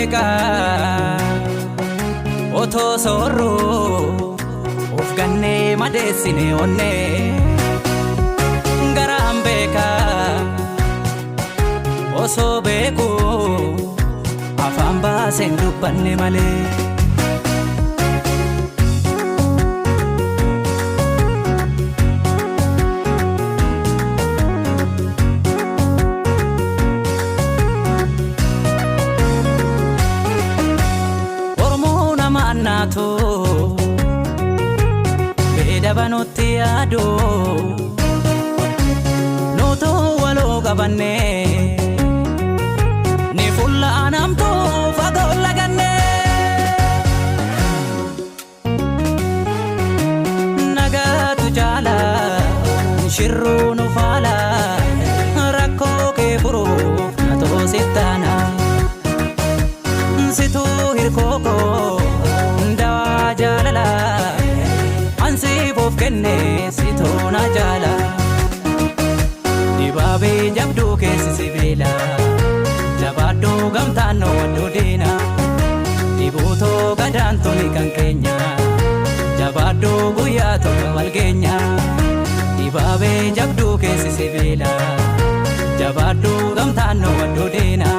Beekaa otoo soorruu of gannee madeessine onnee. Garaan beekaa osoo beekuu afaan baaseen dubbanne malee. Oromoo nama annaatu beeda banutti yaadu nutu waloo qabanne ni fulla anamtu fagoo laganne. Nagaatu jaala shirruu nu faala rakkoo kee furuuf na toosittaana. Situu hirkoo koo dawaa jaalala ansiif of kenne situu na jaala. Dibaabee jabduu keessi sibiila jabaadhuu gamtaan nu wadduu diina. Dibuutoo gadaan tuni kan keenya jabaadhuu guyyaa tokko wal keenya. Dibaabee jabduu keessi sibiila jabaadhuu gamtaan nu wadduu diina.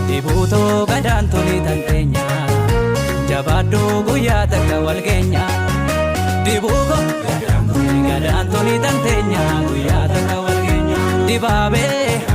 Dibuutoo gadaan tuni tan keenya jabaadhuu guyyaa takka wal keenya. Dibuuko gadaan tuni tan teenya guyyaa takka wal keenya. Dibaabee.